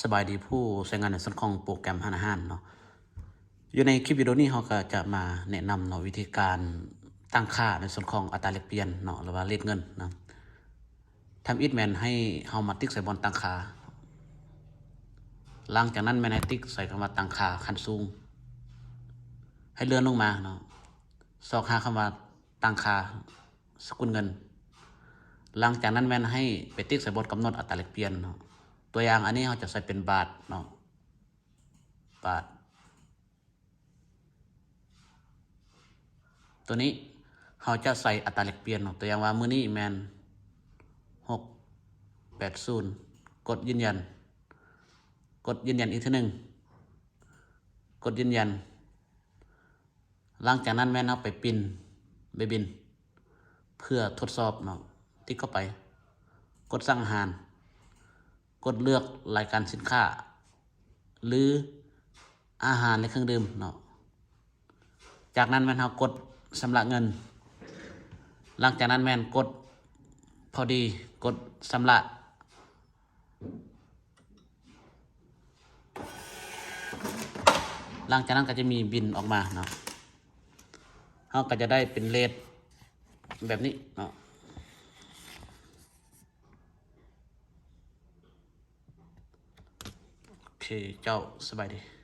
ສະບາຍດີຜູ້ໃຊ້ງານໃນສ່ວນຂອງໂປຣແກຣມຮ້ານອາຫານເນາະ. ຢູ່ໃນຄລິບວິດີໂອນີ້ ເຮົາກໍຈະມາແນະນຳເນາະ ວິທີການຕັ້ງຄ່າໃນສ່ວນຂອງອັດຕາແລກປ່ຽນເນາະ ຫຼືວ່າເຣດເງິນເນາະ. ທຳອິດແມ່ນໃຫ້ເຮົາມາຕິກໃສ່ບ່ອນຕັ້ງຄ່າ. ຫຼັງຈາກນັ້ນແມ່ນໃຫ້ຕິກໃສ່ຄຳວ່າຕັ້ງຄ່າຂັ້ນສູງ. ໃຫ້ເລື່ອນລົງມາເນາະ ຊອກຫາຄຳວ່າຕັ້ງຄ່າສະກຸນເງິນ. ຫຼັງຈາກນັ້ນແມ່ນໃຫ້ໄປຕິກໃສ່ບ່ອນກຳນົດອັດຕາແລກປ່ຽນເນາະ. ຕົວຢ່າງອັນນີ້ເຮົາຈະໃສ່ເປັນບາດເນາະ ບາດ. ຕົວນີ້ເຮົາຈະໃສ່ອັດຕາແລກປ່ຽນເນາະ. ຕົວຢ່າງວ່າມື້ນີ້ແມ່ນຫົກແປດສູນ ກົດຢືນຢັນ. ກົດຢືນຢັນອີກເທື່ອໜຶ່ງ. ກົດຢືນຢັນ. ຫຼັງຈາກນັ້ນແມ່ນເຮົາໄປປິ່ນໃບບິນເພື່ອທົດສອບເນາະ. ຕິກເຂົ້າໄປ. ກົດສັ່ງອາຫານ. ກົດເລືອກລາຍການສິນຄ້າ ຫຼື ອາຫານ ແລະ ເຄື່ອງດື່ມເນາະ. ຈາກນັ້ນແມ່ນເຮົາກົດຊຳລະເງິນ. ຫຼັງຈາກນັ້ນແມ່ນກົດພໍດີ ກົດຊຳລະ. ຫຼັງຈາກນັ້ນກໍຈະມີບິນອອກມາເນາະ. ເຮົາກໍຈະໄດ້ເປັນເຣດແບບນີ້ເນາະ. ໂອເຄ ເຈົ້າ ສະບາຍດີ.